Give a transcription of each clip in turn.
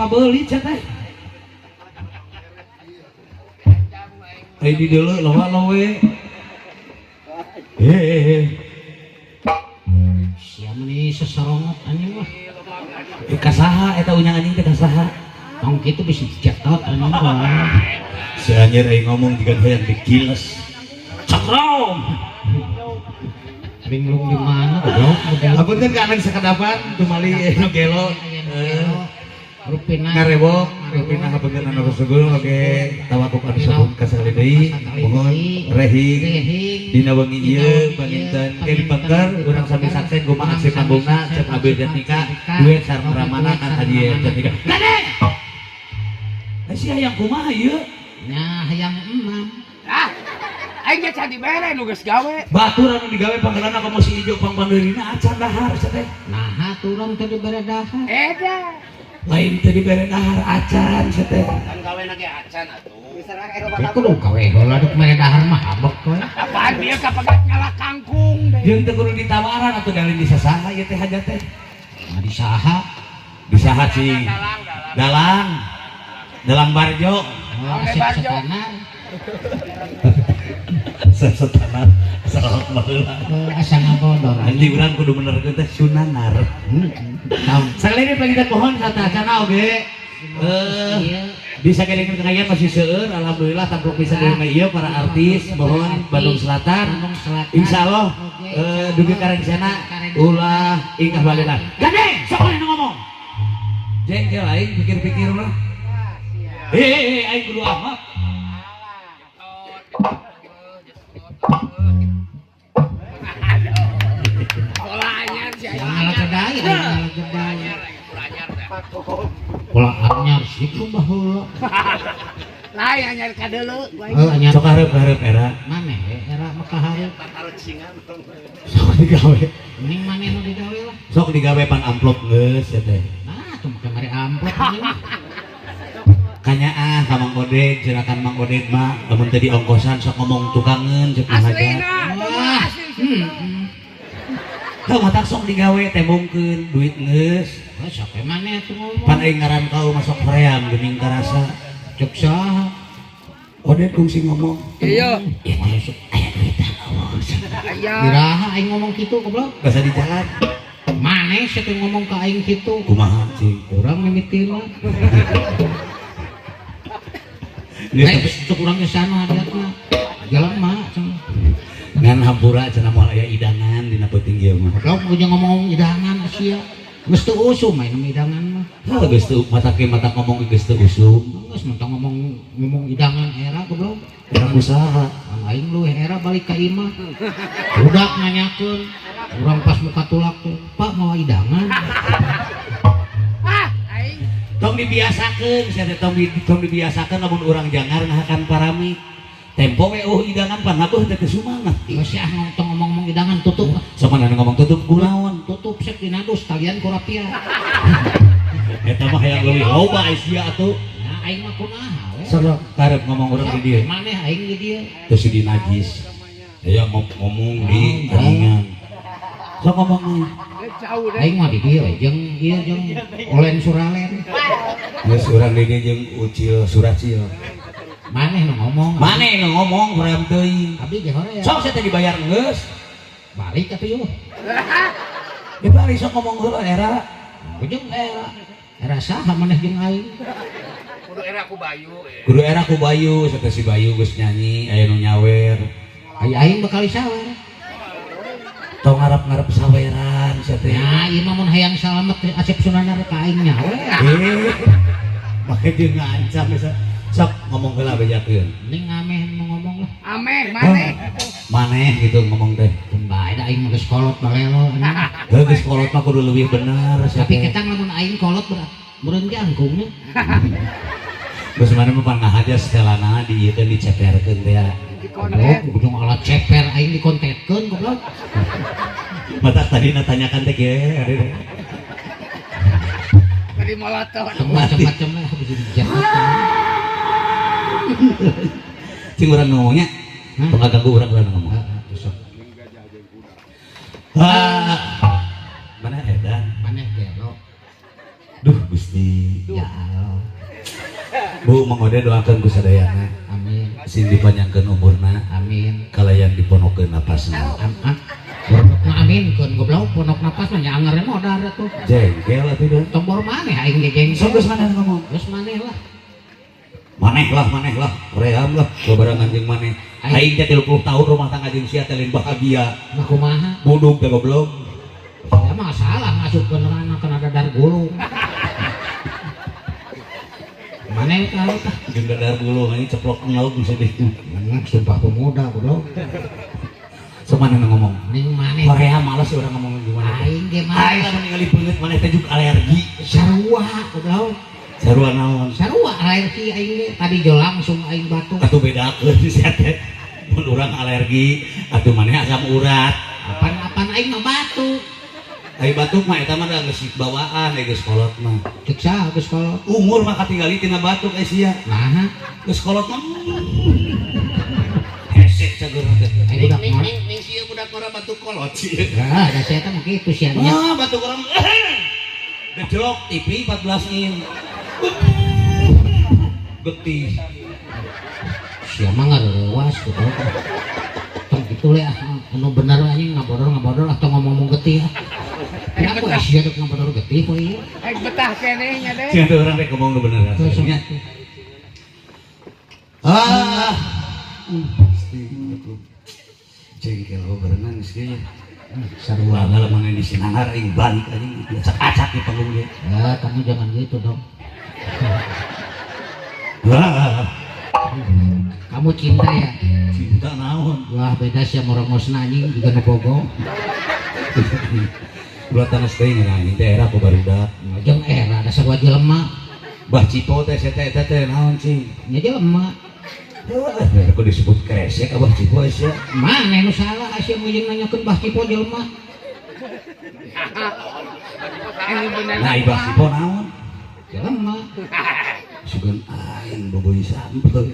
pabeuli sia teh. Ai di deuleu loba lowe. Eh. Sia meni seserongot anjing lah. Eh, kasaha eta unyang anjing teh kasaha? Tong kitu bisa dicetot anjing wah. Si anjir aing ngomong jiga hayang dikiles. Cakrom. Linglung di mana goblok goblok. Apunten ka anang sakadapan tumali nu gelo. Rupina Ngarewok rupina hapunten anu kasugul oge tawakuf anu sabun kasakali deui mohon rehing dina wengi ieu panginten ke dipengker urang sami saksen kumaha aksi panggungna Cep Abil Jatnika duet sareng Ramana Kang Haji Jatnika. Gade! Eh si hayang kumaha ieu? Nya hayang emam. Ah, aing ge can dibere nu geus gawe. Batur anu digawe panggeulana komo si ijo pangpandeurina acan dahar sia teh. Naha turun teu dibere dahar. Eda. Lain teu dibere dahar acan sia teh. Kan gawe na ge acan atuh. Kudu gawe heula duk mere dahar mah habek we. Apaan dia kapegat nyala kangkung deh. Jeung teu kudu ditawaran atuh dalin disasaha ieu teh hajat teh. Nah di saha? Disaha cing? Dalang, dalang. Dalang. Dalang Barjo. Oh, Ame Asep Barjo. Setanar. Asep Setanar. Salah baheula. Oh, asa ngabodor. Anjing urang kudu benerkeun teh Sunanar. Tahu. Sakali deui panginten pohon satacana oge. Iya. Bisa kedengeun kekayaan masih seueur alhamdulillah tamplok bisa deui ieu para artis mohon Bandung Selatan. Bandung Selatan. Insyaallah Oke, dugi karencana ulah ingkah balena. Gandeng sok maneh nu ngomong. Jengkel aing pikir-pikir mah. Eh, aing kudu amat. Bola anyar si aing. Yang ngalah kedai, aing ngalah kedai. Anyar aing bola anyar teh. Pola anyar situ baheula. Lain anyar ka deuleu gua aing. Heuh anyar. Sok hareup-hareup era. Maneh era mah kahareup. Sok digawe. Mending maneh nu digawe lah. Sok digawe pan amplop geus ya teh. Nah, tuh make mere amplop anjing. Kanyaah ka Mang Oded, cenah Mang Oded mah lamun teu diongkosan sok ngomong tukangeun cek nu hajat. Aslina, eta mah Wah. asli sih. Teu matak sok digawe tembongkeun duit geus. Heuh sok we maneh atuh ngomong. Pan aing ngaran kau masuk hoream geuning karasa. Cek saha? Oded kungsi ngomong. Iya. Ya Maneh sok aya duit tah eueuh. Aya. iraha aing ngomong kitu goblok. Basa di jalan. Maneh sia teh ngomong ka aing kitu. Kumaha cing? Urang mimitina. Geus Eh, cek urang ge sana hadiatna. Jalan mah cenah. Ngan hampura cenah moal aya idangan dina peuting ieu mah. Goblok ujung ngomong idangan sia. Geus teu usum main idangan mah. Heuh geus teu matak ge matak ngomong geus teu usum. Geus mentang ngomong ngomong idangan era goblok. Urang usaha. Ang aing leuwih era balik ka imah. Budak nanyakeun. Urang pas muka tulak teh, "Pak mawa idangan." Ah, aing. Tong dibiasakeun sia teh tong dibiasakeun lamun urang jangar ngahakan parami. Tempo we eueuh idangan pan nabuh teh teu sumangat. Geus ah tong ngomong-ngomong idangan tutup. Sok mana ngomong tutup kunaon? Tutup sek dinadus talian ku rapia. Eta mah hayang leuwih loba ai sia atuh. Nah, aing mah kunaha we. Sok karep ngomong urang di dieu. Maneh aing di dieu. Terus di najis. Aya ngomong di aningan. Sok ngomong nih. Jauh deh. Aing mah di dieu we jeung ieu jeung olen suralen. Geus urang di dieu jeung Ucil Suracil. Maneh nu ngomong. Maneh nu ngomong hoream teuing. Abdi ge hoream. Sok sia teh dibayar geus. Balik atuh yeuh. Ya balik sok ngomong heula era. Jeung era. Era saha maneh jeung aing? Kudu era ku Bayu. Kudu era ku Bayu, sate si Bayu geus nyanyi aya nu nyawer. Ai aing bakal sawer. Tong ngarep-ngarep saweran sia teh. Ya, ieu mah mun hayang salamet Asep Sunanar ka aing nyawer. Eh. Make jeung ngancam bisa. Sok ngomong heula bejakeun. Mending ngameh nu ngomong lah. Ameh maneh. Maneh gitu ngomong teh. Tun bae da aing mah geus kolot balelo anjing. Heuh geus kolot mah kudu leuwih bener sia Tapi teh. ketang lamun aing kolot berat meureun jangkungnya. Geus maneh mah pan ngahaja setelana di ieu teh diceperkeun teh ya. Di konten. Goblok, ujung alat ceper aing dikontetkeun goblok. Matak tadi natanyakan teh kieu. Tadi molotot. Macam-macam lah bisa dijahat. Cing urang ngomongnya. Hah? Tong ganggu urang urang ngomong. Heeh, sok. Ah. Mana edan? Maneh gelo. Duh Gusti. Ya Allah. Bu, Mang Ode doakeun ku sadayana. Amin. Sing dipanjangkeun umurna. Amin. Kalayan diponokeun napasna. Pondok amin keun goblok pondok napas mah nya anger modar atuh. Jengkel atuh da. Tong bor maneh aing ge jengkel. Sok geus maneh ngomong. Geus maneh lah. Maneh lah, maneh lah, ream lah, babarengan jeung maneh. Aing teh 30 tahun rumah tangga jeung sia teh lain bahagia. Nah kumaha? Budug teh goblok. Ya masalah ngasupkeun anak kana dadar gulung. Maneh tahu tah. Jeung dadar gulung anjing ceplok nyaug bisa deh. Sumpah pemuda goblok. Sok maneh nu ngomong. Ning maneh. Korea males urang ngomong gimana. Aing ge Aing males. lamun ningali beungeut maneh teh juga alergi. Sarua goblok. Sarua naon? Sarua alergi aing ge. Tadi jo langsung aing batuk. Atuh bedakeun sia teh. Mun urang alergi, atuh maneh asam urat. Apan-apan aing mah batuk. Ai batuk mah eta mah da geus bawaan ai geus kolot mah. Cek saha geus kolot? Umur mah katinggali tina batuk ai sia. Naha? Geus kolot mah. Hesek cageurna teh. Ai budak Ning ngora. ning ning sia budak ngora batuk kolot sia. Lah, da sia teh mah kitu sia nya. Wah, batuk orang. Gejlok TV 14 in. Getih. Sia mah ngareuwas goblok. Tong kitu le ah, anu bener anjing ngabodor-ngabodor atau ngomong-ngomong getih ah. Kenapa sia dek ngabodor getih poe ieu? Aing betah keneh nya deh. Sia teh urang rek ngomong nu bener nya. Ah. Pasti atuh. Jengkel barengan geus ge. Sarua. Wah, lamun di sinangar aing balik anjing acak-acak di panggung ge. Ya, kamu jangan gitu dong. Wah, Kamu cinta ya? cinta naon? Wah, beda sih sama rongosna anjing juga nu bogo. Ulah tanas teuing anjing teh era ku barudak. Jeung era dasar wajah jelema. Bah Cipo teh sia teh eta teh naon cing? Nya jelema. Heuh, aku disebut kresek Abah Cipo sia. Mana nu salah sia mun jeung nanyakeun Bah Cipo jelema. Aing bener. Nah, Abah Cipo naon? Jelema. Sugan aing boboy sampeu.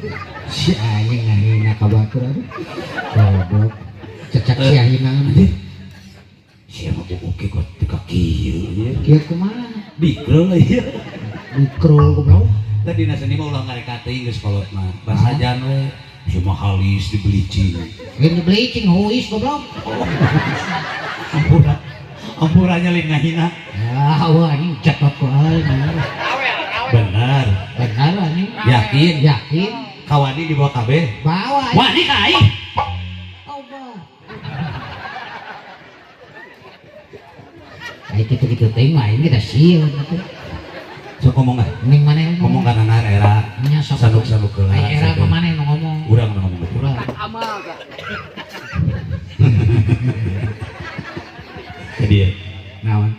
Si anjing ngahina ka batur aduh. Goblok. Cecak si hina. Anjir. Sia mah oke kok teu ka kieu ieu. Kieu kumaha? Dikrul ieu. Dikrul goblok. Tadi dina seni mah ulah ngareka teuing geus kolot mah. Basajan we. Sia mah halis di bleaching. Lain di bleaching huis goblok. Ampura. Ampura nya lain ngahina. Ya, wah anjing cetot ku aing. Benar. Benar anjing. Yakin. Yakin. Kawani dibawa kabeh. Bawa anjing. Wani ka aing. Coba. Ai kitu-kitu teh mah aing geus sieun atuh. Sok ngomong ah. Ning maneh Ngomong kana nanar era. Nya sok. Sanuk-sanuk heula. Ai era mah maneh nu ngomong. Urang nu ngomong betul. Urang. Amal ka. Jadi ya. Naon?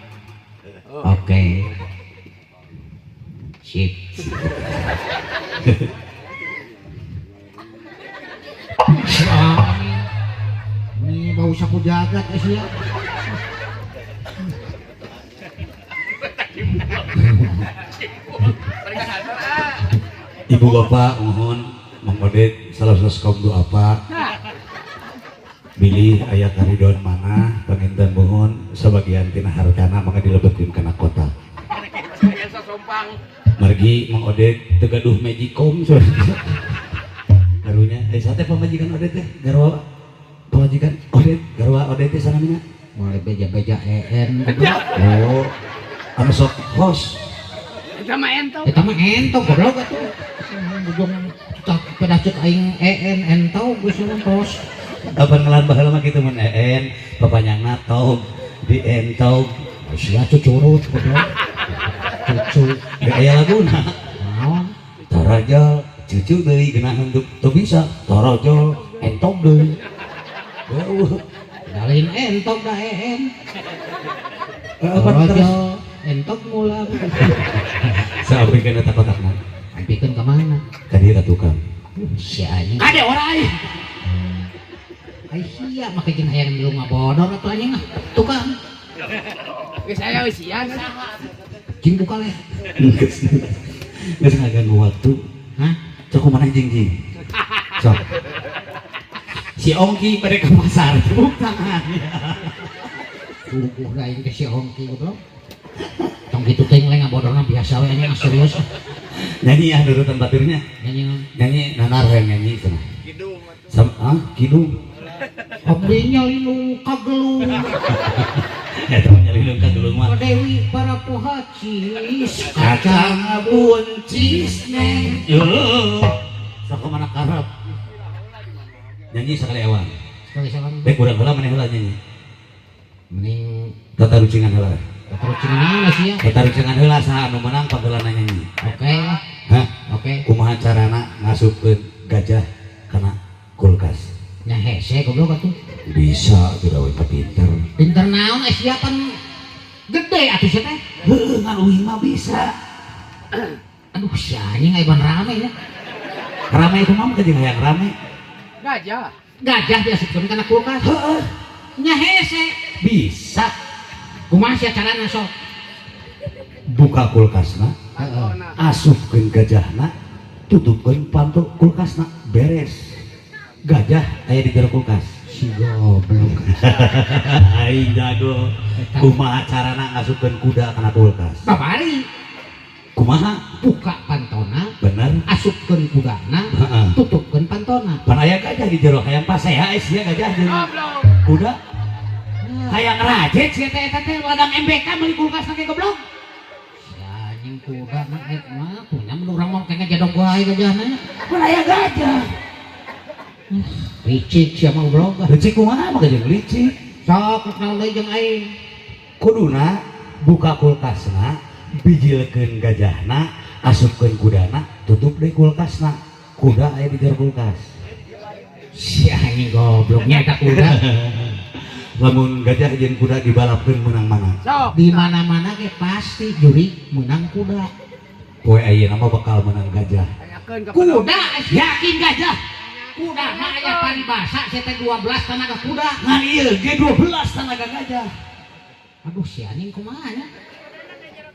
Oke. Sip. Ini bau sapu jagat eh sia. Ibu bapak mohon Mang Oded salah satu kaum doa apa bilih aya karidon mana panginten mohon sebagian tina hartana maka dilebetkeun kana kota. Margi Mang Oded teu gaduh magicom karunya sate pamajikan Oded teh garwa pamajikan Oded garwa Oded teh sanamina Mulai beja-beja EN. Oh, anu sok host. Eta mah entong. Eta mah entong goblok atuh. Bujung tak pedah cek aing EN entong geus mah tos. Kapan ngelan baheula mah kitu mun EN papanjangna tog di entog. Sia cucurut goblok. Cucu Ge aya laguna. naon? Torojol cucu deui geunaheun teu bisa. Torojol entog deui. Heueuh. Dalin entong da EN. Apa terus? Torojol entok mula. Sampikeun eta kotakna. Sampikeun ka mana? Ka dieu ka tukang. Si anjing. Kade orai. Ai sia make jeung hayang milu ngabodor atuh anjing ah. Tukang. Geus aya eusian. Jeung buka leh. Geus geus ngaganggu waktu. Hah? Sok kumaha jeung jeung. Sok. Si Ongki pada ke pasar tepuk tangan. Suguh da aing ke si Ongki goblok. Tong Tong kitu teh le, ngabodorna biasa we anjing, serius. Nyanyi ah, nurutan baturnya. Nyanyi naon? Nyanyi nanar hayang nyanyi cenah. Sam ah kidung. Abdi nyalinung ka gelung. Eta mah nyalinung ka gelung mah. Dewi para pohacis. Kacang buncis neng. Yo. Sok mana karep. Nyanyi sekali ewang. Sekali salam. Baik, urang heula, maneh heula nyanyi. Mending Tatarucingan heula. Tatarucingan naon sih ya? Tatarucingan heula, saha anu menang pageulana nyanyi. Oke. Hah? Oke. Kumaha carana ngasupkeun gajah kana kulkas? Nya hese goblok atuh. Bisa tidak we, pinter. Pinter naon eh sia, pan gede atuh sia teh. Heueuh, ngan uing mah bisa. Aduh, sia anjing aya ban rame ya. Rame kumaha mah jeung hayang rame. Gajah. Gajah diasupkeun kana kulkas. Heeh. Nya hese. Bisa. Kumaha sia carana, sok? Buka kulkasna, Heeh. asupkeun gajahna, tutupkeun panto kulkasna, beres. Gajah aya di jero kulkas. Si goblok. Aing jago. Kumaha carana ngasupkeun kuda kana kulkas? Babari. Kumaha? Buka pantona, Bener. Asupkeun kudana, tutupkeun pantona. Pan aya gajah di jero, hayang pasea sia gajah jeung Goblok. kuda. Hayang rajet Sia teh, eta teh ladang MBK meuli kulkas ge, goblok. Si anjing, kuda mah eh mah punya mun urang mah kayaknya jadong wae gajahna. Pan aya gajah. Licik sia mah, goblok. Licik kumaha mah jeung licik? Sok naon deui jeung aing? Kuduna buka kulkasna, bijilkeun gajahna, asupkeun kudana, tutup deui kulkasna. Kuda aya di jero kulkas. Si anjing gobloknya, eta kuda. Lamun gajah jeung kuda dibalapkeun, menang mana? Sok. Di mana-mana ge pasti juri menang kuda. Poe ayeuna mah bakal menang gajah. Tanyakeun ka Kuda. Yakin gajah. Kuda mah aya paribasa sia teh 12 tenaga kuda. Ngan ieu ge 12 tenaga gajah. Aduh, si anjing, kumaha nya?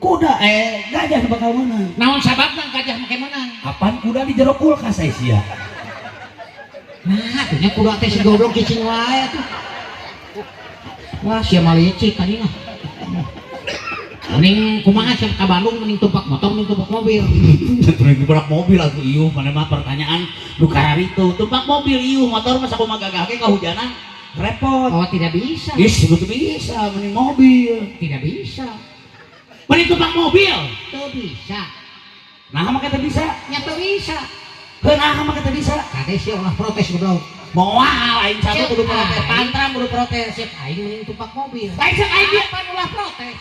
Kuda eh gajah nu bakal menang. Naon sababna gajah make menang? Kapan kuda di jero kulkas ai sia? Nah, atuh kuda teh si goblok cicing wae atuh. Wah, sia mah licik anjing ah. Mending kumaha sia ka Bandung, mending tumpak motor, mending tumpak mobil? Mending tumpak mobil atuh ieu mana mah, pertanyaan nu kararitu. Tumpak mobil ieu, motor mah sakumaha gagah ge kahujanan repot. Oh, tidak bisa. Ih, betul bisa, mending mobil. Tidak bisa. Mending tumpak mobil. Teu bisa. Nah, mah teu bisa. Nya teu bisa. Heuh, mah teu bisa. Kade sia ulah protes, goblok. Moal aing satu kudu protes, Aing. tantram kudu protes. Cek aing mending tumpak mobil. Lain cek aing dia. Kapan ulah protes?